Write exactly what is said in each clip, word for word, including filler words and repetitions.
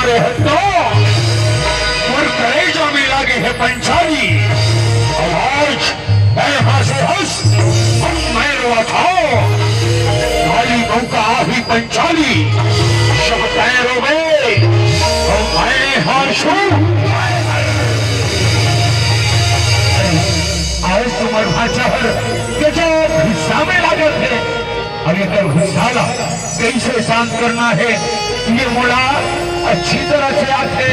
तो मोर करेजा में लागे हे पंचाली। अउ आज मैं हाँसे हँस, अब मैं रोवत हँव। काली बहू का आही पंचाली, जब तैं रोबे, तो मैं हाँसूं। आज तो मोर भांचा हर गजब गुस्सा में लागत हे। अब एकर गुस्सा ला कइसे शांत करना हे, ये मोला अच्छी तरह से आथे।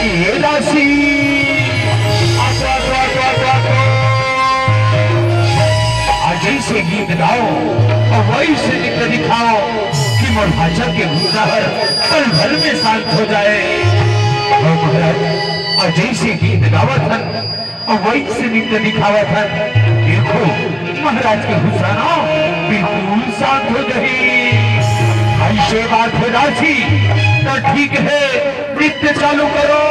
ए दासी, आतो, आतो, आतो, आतो, आतो। आज जइसे गीत गाओ अउ वइसे नृत्य दिखाओ कि मोर भांचा के गुस्सा हर पल भर में शांत हो जाए। अउ महाराज, आज जइसे गीत गावत हन, अउ वइसे नृत्य दिखावत हन। देखो, महाराज के गुस्सा ना बिल्कुल शांत हो जाही। अइसे बात हे दासी, त ठीक हे, नृत्य चालू करो।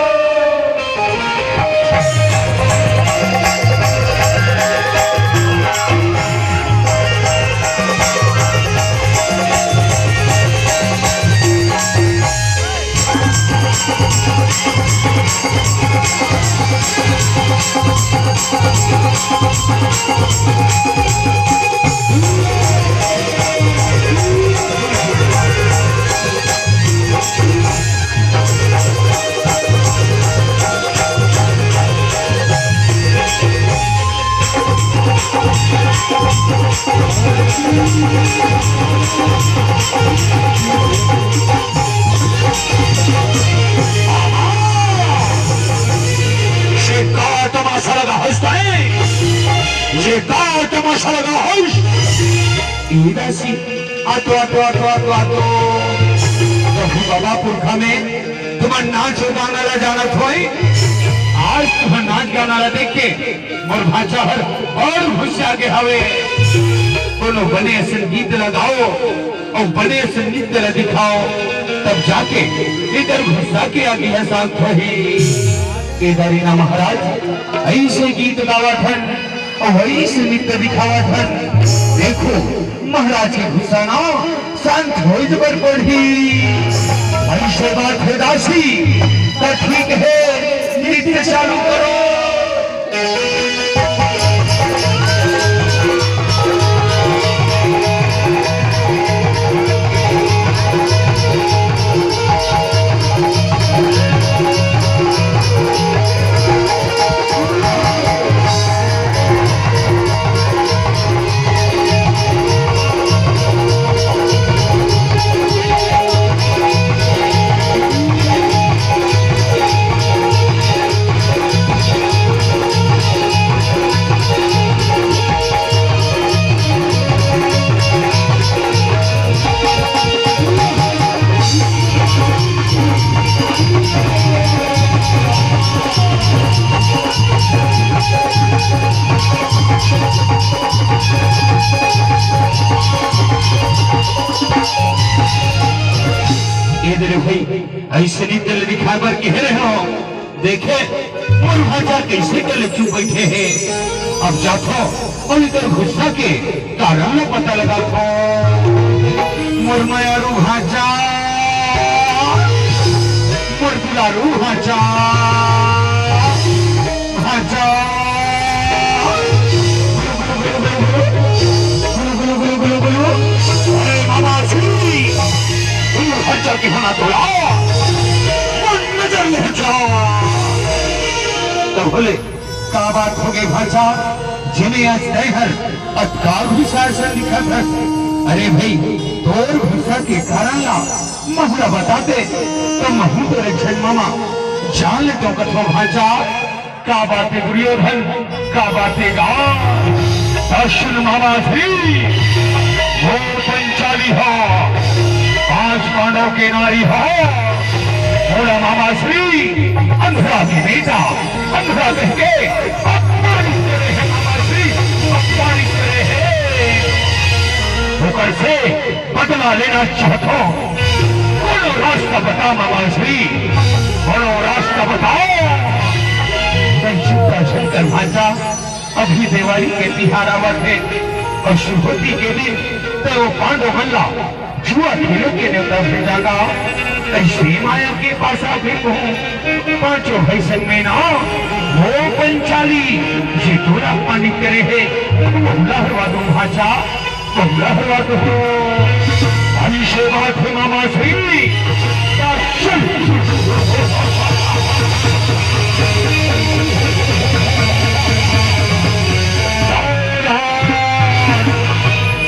ये का तमाशा लगा हँसता है? ये का तमाशा लगा हँस? ए दासी, आतो, आतो, आतो, आतो, आतो। प्रभु बाबा पुरखा में तुम्हर नाच अउ गाना ला जानत होय। आज तुम्हर नाच गाना ला देख के मोर भांचा हर अउ गुस्सा गे हवे। कोनो बने असन गीत ला गाओ अउ बने असन नृत्य ला दिखाओ, तब जाके एकर गुस्सा के आगी ह शांत होही। ए दरी ना महाराज, अइसे गीत गावत हन अउ अइसे नृत्य दिखावत हन। देखो, महाराज के गुस्सा ना शांत होय बर पड़ही। अइसे बात हे दासी, त ठीक हे, नृत्य चालू करो। ए दे रे भाई, अइसे नृत्य ल दिखाय बर केहे रेहेंव। देखे, मोर भांचा कइसे कले चुप बइठे हे। अब जाथंव अउ एकर गुस्सा के कारण ल पता लगाथंव। मोर मयारू भांचा, मोर दुलारू भांचा, भांचा। गुलू, गुलू, गुलू, गुलू, गुलू। गुलू, गुलू, गुलू, गुलू, गुलू। अरे मामा श्री, गुलू भांचा के हना तोला। मन नजर ले जा। त बोले, का बात होगे भांचा, जेमे आज तैं हर अतका गुस्सा असन दिखत हस? अरे भाई, तोर गुस्सा के कारण ला महूं ला बताते, त महूं तोर एक झन मामा जान लेतेंव कथंव भांचा। का बात हे दुर्योधन, का बात हे गा? त सुन मामा श्री, वो पंचाली ह, पांच पांडव के नारी ह, मोला मामा श्री, अंधरा के बेटा, अंधरा कहिके अपमानित करे हे मामा श्री, अपमानित करे हे। ओकर से बदला लेना चाहत हंव। कोनो रास्ता बता मामा श्री, कोनो रास्ता बताओ। तैं चिंता झन कर भांचा, अभी देवारी के तिहार आवत हे अउ सुरहुती के दिन तैं वो पांडव मन ला जुआ खेले के नेवता भेजा गा, कइसे माया के पासा फेंकहूँ। पाँचों भाई संग में ना, वो पंचाली, जे तोला अपमानित करे हे, बहुला हरवा दूँ भांचा, बहुला हरवा दूँ। भारी से बात हे मामा श्री, चल।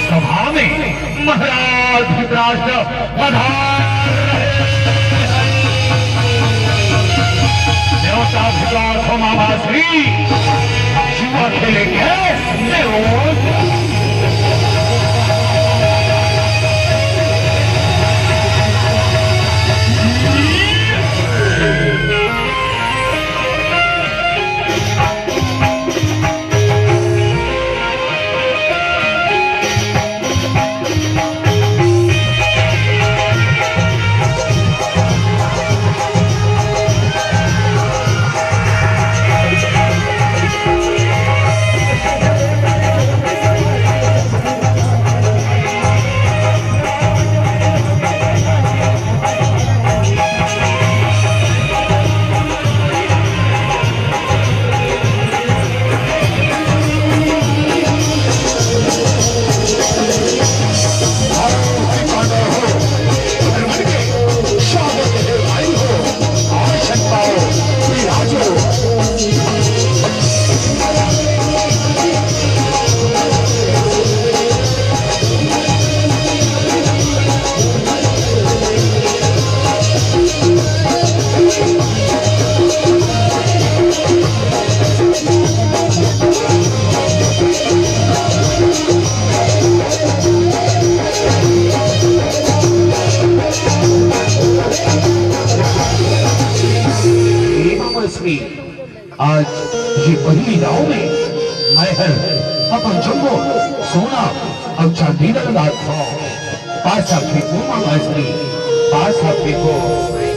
सभा में महाराज धृतराष्ट्र पधार रहे हैं। न्योता स्वीकार हो मामा श्री, जुआ खेलेंगे न्योता। हे मामा श्री, आज ये पहिली दांव में मैं हर अपन जम्मो सोना अउ चांदी ला लगात हंव। पासा फेंको मामा श्री, पासा फेंको।